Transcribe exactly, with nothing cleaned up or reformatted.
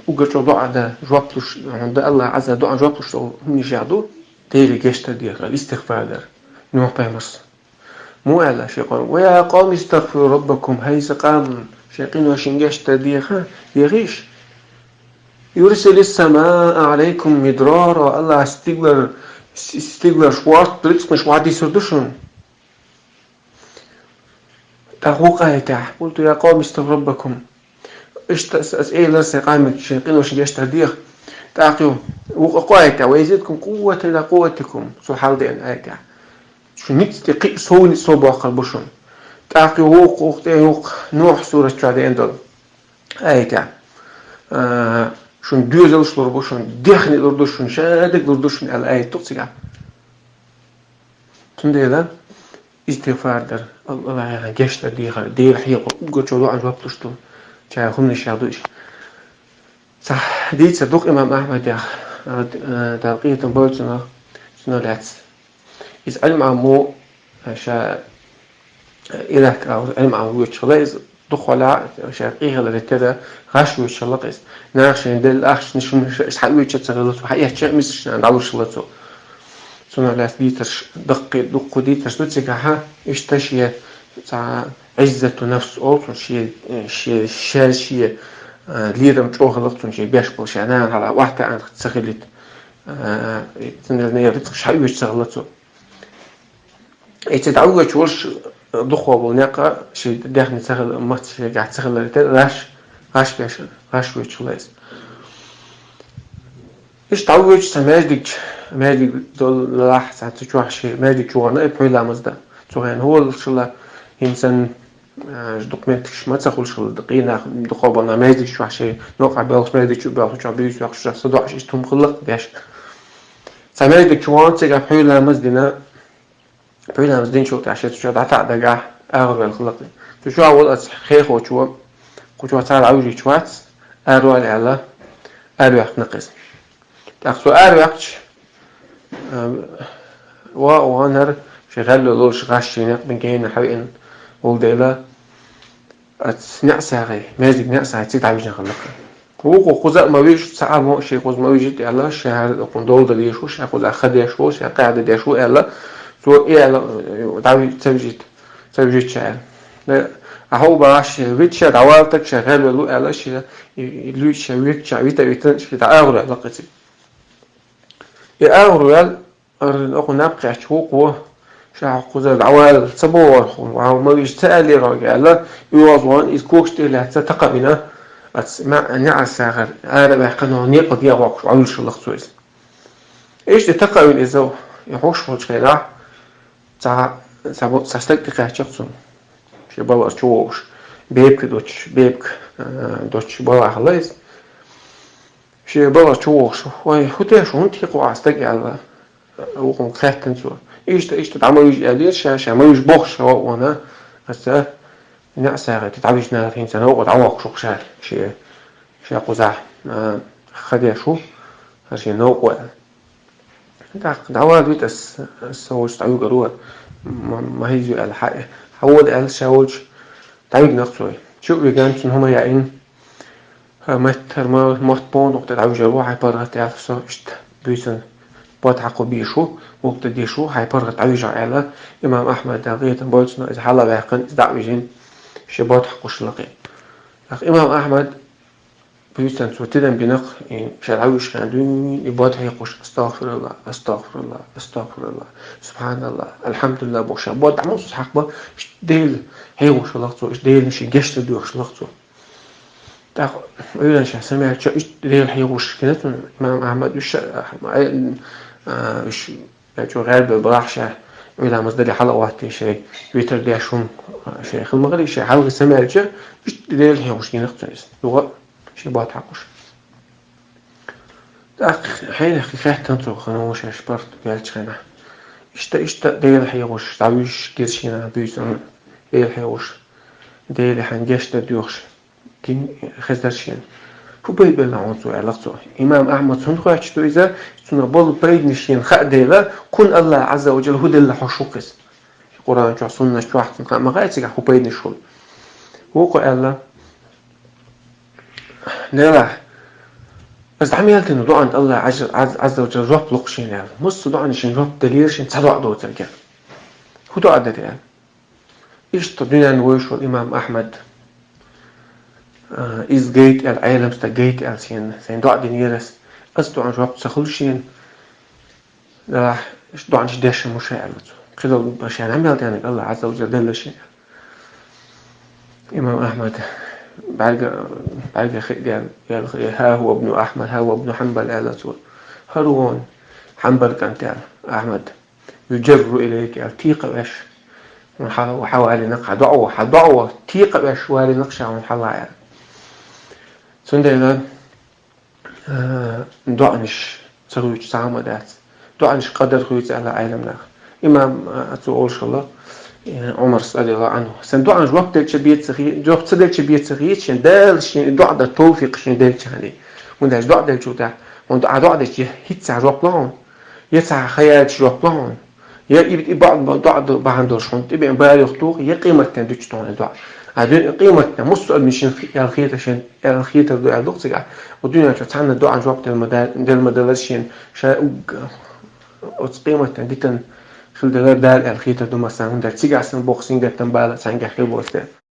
Уггар чӀоагӀа дуӀа да, жоп луш, хӀунда Аллахь Ӏазза дуӀа жоп луш долу хӀуманаш яхь ду, Деле гечдар деха, истигъфар дар. Нухь пайхамарс. Муха аьлла шен къоман: «Ва я къавми истагъфиру раббакум», хӀай сан къам, шен къиношна гечдар деха, дехийша. «Юрсилис самаа Ӏалайкум мидрара», Аллахь стигалара, с-, стигалара шорта рицкъанаш вахьадисур ду шуна. ТӀаккха вукху аятехь: «Къулту я къавми истагъфиру раббакум». Иштта ас, ас элира сайн къаманга шен къиношна гечдар деха. ТӀаккха ю, вукху аятехь: «Ва язидкум къувватан ила къувватикум», цо хьалдеана аятехь. Шу ницкъ тӀе кхин а сов ницкъ сов боккхур бу шуна. ТӀаккха ю вукху, вукху тӀе, вукху Нухь сурат чохь деана долу аятехь: «А, шуна доьзалш лур бу шуна, дехне лур ду шуна, шадерг лур ду шуна», аьлла аят ду цигахь. Цундела истигъфар дар, Аллахьа гечдар дехар, Дела хьехор, уггар чӀогӀа дуӀа жоп луш ду, чӀогӀа хӀуманаш яхь ду иш. Цхьа дийцар ду-кх имам Ахьмадах, а, а, Дала къинхетам бойла цунах, цунах лаьцна. Иза Ӏилма Ӏаммо, а, ша, а, Ирак агӀор Ӏилма Ӏамма воьдуш хилла иза, дукхахьолахь ша къехиларе терра гӀаш воьдуш хилла-кх иза. Наха шайна делла ахчанаш, шуна ша, схьаоьцуш ца хилла цо, схьаэцча а мискачу нахана дӀалуш хилла цо. Цунах лаьцна дийцарш, даккхий, дуккха дийцарш ду цигахь, иштта шен цхьа Ӏиззату нафс олу цунна, шен, шен, шен, шен, а, лерам чӀогӀа хилла-кх цунна, шен беш болу, шен нана хьалха охьатаьӀна ца хилийта. А, цундела рицкъаш схьаоьцуш ца хилла цо. И цигахь дӀавоьдуш волуш, дукхахболу некъ шен дехне ца хилла, маца шегахь ца хиларе терра, гӀаш, гӀаш беш, гӀаш воьдуш хилла иза. Иштта дӀавоьдуш цхьа маьждиг чу, маьждиг долу лахь цхьа цу чохь шен маьждиг чу вахана, и пхьуьйламаз дан. Цу хенахь хӀун волуш хилла, хӀинца, а, документаш ма ца хуьлуш хилла, къинах дукхахболу нах маьждиг чохь шен новкъахь боьлхуш, маьждиг чу боьлхучохь буьйса йоккхуш, садоӀуш иштта хӀума хилла-кх беш. Цхьа маьждиг чу вахана, цигахь пхьуьйламаз дина, пхьуьйламаз динчул тӀаьхьа шен цу чохь дӀатаӀа дагахь, агӀор ваьлла хилла-кх. Цу чохь волу оцу хехочо, кху чохь цара дӀавижийта вац, аравала аьлла, араваьккхина-кх иза. ТӀаккха цо араваьккхича, а, ва, вахана хӀара шен гӀелло луш гӀаш шен некъ бен гена хьавеана волу дела, оцу неӀсагӀий, маьждиг неӀсагӀий цига дӀавижина хилла-кх. Вукхо кхуза а ма вижа, цхьа а мо шен кхуза ма вижийта аьлла, ша хӀара кхунна дола дан дезаш ву, ша кхузахь хан деш ву, ша къаьхьа дан деш ву аьлла, цо и аьлла, дӀави-, ца вижийта, ца вижийта ша аьлла. Ахьа бахьаш ша вита, ша дӀавалийтарг ша гӀелвелла ву аьлла, ша и, и луьйча ша вита, ша вита а витина, ша дӀаагӀор ваьлла-кх цига. И агӀор ваьлла, ара, оха наб кхаьчча вукхо, ша хьо кхузара дӀавала ца бохура хьуна, ван ма вижа ца аьллера хьоьга аьлла, оьгӀазвахана иза когаш тӀера лаьцна такха а вина, оцу ма-, неӀсагӀар араваьккхина, некъа дегӀ воккхуш, Ӏуьллуш хилла-кх цо иза. Иштта такха а вина иза, и хьош волчу хенахь, цхьа, цхьа бо-, цхьа стаг тӀекхаьчча-кх цунна. Шен балхара чу вогӀуш, бепиг доцуш, бепиг, а, доцуш балхахь хилла иза. Шен балхара чу вогӀуш: «Вай, хӀун деш ву, хӀунда хьекхо ахь стаг?» — аьлла, вукхунга хаьттина цо. Иштта, иштта дӀа ма вижа аьллера ша, ша ма вижа бохуш, ша воккхана, аса неӀсагӀий тӀе дӀавижнера, хӀинца новкъа дӀавоккхуш ву-кх ша, шен, шен кхузахь, а, хан деш ву, хӀара шен новкъа ву аьлла. ТӀаккха дӀавала вита ас, ас со волчу дӀавигар ву, ма, ма хӀийза ю аьлла, хьа-, хьавола аьлла, ша волчу дӀавигна-кх цо. Чу а вигна, цунна хӀума яийна. Ха, меттара ма-, мотт боху тӀе дӀавижар ву, хьайн паргӀат аьлла, со иштта буьйсанна бод хьакхо безаш ву, вукху тӀе деш ву, хьайн паргӀат дӀавижахь аьлла, имам Ахьмад, Дала къинхетам бойла цунах, иза хьала а ваьккхина, иза дӀа а вижина, шен бод хьакхуш хилла-кх. ТӀаккха имам Ахьмад буьйсанна цо тидам бина-кх, и ша дӀавижачу хенахь дуьйна и бод хьекхуш: «АстагӀфируллахӀ, астагӀфируллахӀ, астагӀфируллахӀ, субхьаналлахӀ, алхьамдулиллахӀ», — бохуш, ша бод дӀа муьлхха хьакхабан, иштта Дела хьехош хилла-кх цо, иштта Делан шен гечдар доьхуш хилла-кх цо. ТӀаккха Ӏуьйранна ша самаьлча, иштта Дела хьехош гина цунна имам Ахьмад, уьш, а, а, уьш, я чӀогӀа гӀербелла балахь ша, Ӏуьйра маза дале хьала а гӀоттий, шайн витр деш хӀума, а, шайн хила ма хилий, ша хьалха самаьлча, иштта Дела хьехош гина-кх цунна иза. Юха а шен бод хьакхуш. ТӀаккха хьенех хаьттина цо, хӀун ву шаьш паргӀат ваьллачу хенахь. Иштта, иштта Дела хьехош, дӀавижаш гира шена буьйсанна, Дела хьехош, Дела хьан гечдар доьхуш. Кин хезар шена. ХӀун пайда белла хьуна цо, аьлла-кх цо. Имам Ахьмад хӀунда хоьттуш ду иза, цунах болу пайданаш шена хаа дела, кхунна Аллах Ӏазза ва Джалла хӀун делла хьош ву-кх иза. Къуръан чохь, суннаш чохь цунна хаа ма хаьа цигахь хӀун пайданаш хуьлу. Вукхо аьлла: «Делахь, Аз дӀа мел дина доӀанна АллахӀ Ӏазза, Ӏазза, Ӏазза ва Жалла жоп лу-кх шена, аьлла. Массо а доӀанашта жоп далийра шена, цхьа доӀа доцург, аьлла. ХӀаьта дуьнен вуйш вола имам Ахьмад, а, из гайта аьлла, Ӏеламстаг гайта аьлла, шена, шена доӀа динера аз. Аз доӀанна жоп ца хулаш шена, Делахь, иштта доӀанаш деш ма ву ша, аьлла цо. Кхидолча шена мел деннар АллахӀ Ӏазза ва Жалла делла шена. Имам Ахьмад бӀарга, бӀарга хи-, ха хӀува ибну Ахьмад, ха хӀува ибну Хьанбал, аьлла цо. ХӀара ва вон Хьанбала кӀант, аьлла, Ахьмад. Южарру илайка, аьлла, текхавеш. Хьа, хьа валийна-кх хьа доӀа, хьа доӀа текхавеш валийна-кх ша хьона хьалха, аьлла. Цундела а, доӀанаш ца хуьйцуш цхьа хӀама дац. ДоӀанашка къадар хуьйцу, аьлла Ӏеламнаха. Имам, а, цо олуш хилла, э, Ӏумара, радияллахӀу Ӏанху, шен доӀанна жоп делча бен ца хи-, жоп ца делча бен ца хеташ, шена Дала шена доӀа дан товфикъ шена делча хьале. ХӀунда аьлча доӀа делча тӀехьа, хьуна а доӀа деча хӀинца жоп лу хьуна, я цхьа ха яьлча жоп лу хьуна, я и, и бакъ доӀа ду бахьана долуш хьуна тӀебеана бала юхатуху, я къематдийнахь дуьтуш ду хьуна и доӀа. А дуьнен къематдийнахь массо а адамашна аьлла хетар шена, аьлла хетар ду аьлла ду-кх цигахь. Оцу дуьнен чохь цхьанна доӀанна жоп дала ма да-, дала ма далара шена, ша уггар оцу къематдийнахь дитина хила далара Дала аьлла хетар ду массарна, хӀунда аьлча цигахь санна боккха сингаттам, бала цхьаьнгахь хила боцу дела.